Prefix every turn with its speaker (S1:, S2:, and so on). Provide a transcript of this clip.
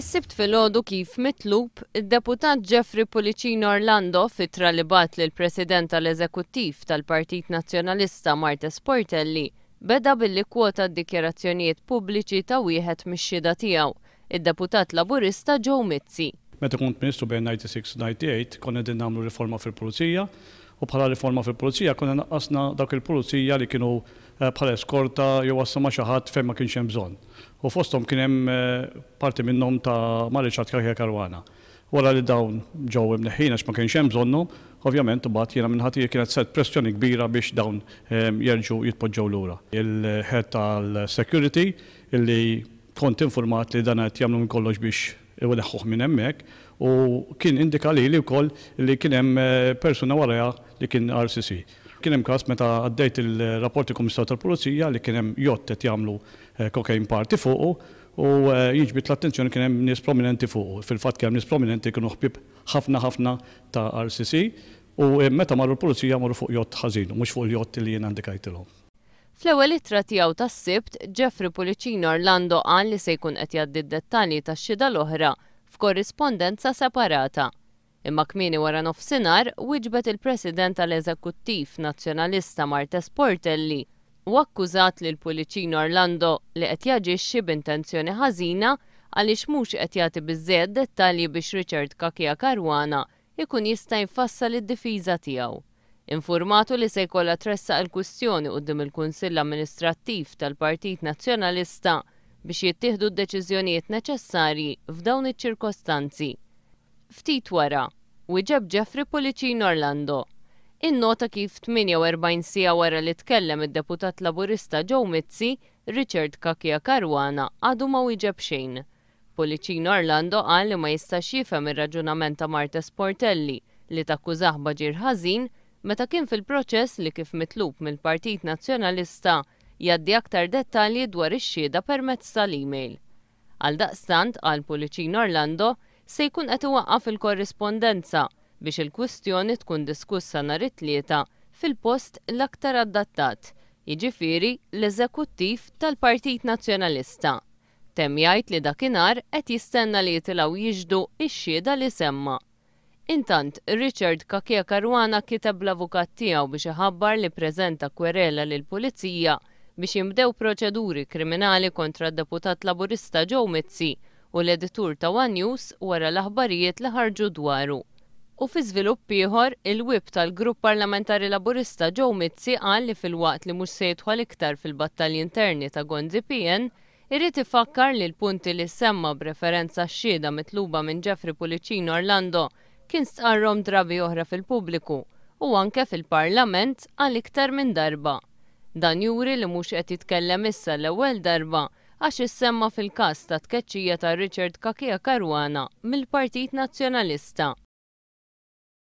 S1: Is-Sibt filgħodu kif mitlub, id-Deputat Jeffrey Pullicino Orlando f'ittra li bagħat lill-President tal-Eżekuttiv tal-Partit Nazzjonalista Marthese Portelli beda billi kkwota d-dikjarazzjonijiet pubbliċi ta' wieħed mix-xhieda tiegħu, id-Deputat Laburista Joe Mizzi.
S2: Meta kont Ministru bejn 96 u 98 konna qegħdin nagħmlu riforma fil-Pulizija u bħala riforma fil-Pulizija konna naqqasna dawk il-Pulizija li kienu bħala eskorta jew għassa ma' xi ħadd fejn ma kienx hemm bżonn. U fosthom kien hemm parti minnhom ta' ma' Richard Cachia Caruana. Wara li dawn ġew imneħħin għax ma kienx hemm bżonnhom, ovvjament imbagħad jiena minn naħa tiegħi kienet saret pressjoni kbira biex dawn jerġgħu jitpoġġew lura. Il-head tal-security illi kont infurmat li dan qed jagħmlu minn kollox biex ineħħuh minn hemmhekk u kien indika lili wkoll li kien hemm persuna warajha li kien RCC. Kien hemm każ meta għaddejt il-rapport lill-Kummissarju tal-Pulizija li kien hemm yacht qed jagħmlu cocaine party fuqu u jiġbid l-attenzjoni kien hemm nies prominenti fuqu. Fil-fatt kien hemm nies prominenti li kienu ħbieb ħafna ħafna ta' RCC u meta marru l-Pulizija marru fuq yacht ħażin u mhux fuq il-yacht li jiena indikajtilhom.
S1: Fl-ewwel ittra tiegħu tas-Sibt, Jeffrey Pullicino Orlando qal li se jkun qed jgħaddi d-dettalji tax-xhieda l-oħra f'korrispondenza separata. Imma kmieni wara nofsinhar wieġbet il-President tal-Eżekuttiv Nazzjonalista Marthese Portelli u akkużat lil Pullicino Orlando li qed jaġixxi b'intenzjoni ħażina għaliex mhux qed jagħti biżżejjed dettalji biex Richard Cachia Caruana ikun jista' jfassal id-difiża tiegħu. Infurmatu li se jkollha tressaq il-kwistjoni quddiem il-Kunsill Amministrattiv tal-Partit Nazzjonalista biex jittieħdu d-deċiżjonijiet neċessarji f'dawn iċ-ċirkostanzi. Ftit wara, wieġeb Jeffrey Pullicino Orlando. Innota kif 48 siegħa wara li tkellem id-Deputat Laburista Joe Mizzi, Richard Cachia Caruana għadu ma wieġeb xejn. Pullicino Orlando qal li ma jistax jifhem ir-raġunament ta' Marthese Portelli li takkużah b'aġir ħażin meta kien fil-proċess li kif mitlub mill-Partit Nazzjonalista jgħaddi aktar dettalji dwar ix-xhieda permezz tal-email. Għaldaqstant, qal Pullicino Orlando, se jkun qed iwaqqaf il-korrispondenza biex il-kwistjoni tkun diskussa nhar it-Tlieta fil-post l-aktar adattat, jiġifieri l-Eżekuttiv tal-Partit Nazzjonalista. Temm jgħid li dakinhar qed jistenna li jitilgħu jixhdu x-xhieda li semma. Intant, Richard Cachia Caruana kiteb l-avukat tiegħu biex iħabbar li preżenta kwerela lill-Pulizija biex jinbdew proċeduri kriminali kontra d-deputat Laburista Joe Mizzi u l-editur ta' One News wara l-aħbarijiet li ħarġu dwaru. U fi żvilupp ieħor, il-whip tal-Grupp Parlamentari Laburista Joe Mizzi qal li filwaqt li mhux se jidħol iktar fil-battalji interni ta' Gonzi PN, irid ifakkar li l-punti li semma b'referenza għax-xhieda mitluba minn Jeffrey Pullicino Orlando kien stqarrhom drabi oħra fil-pubbliku u anke fil-Parlament għal iktar minn darba. Dan juri li mhux qed jitkellem issa l-ewwel darba għax issemma fil-każ ta' tkeċċija ta' Richard Cachia Caruana mill-Partit Nazzjonalista.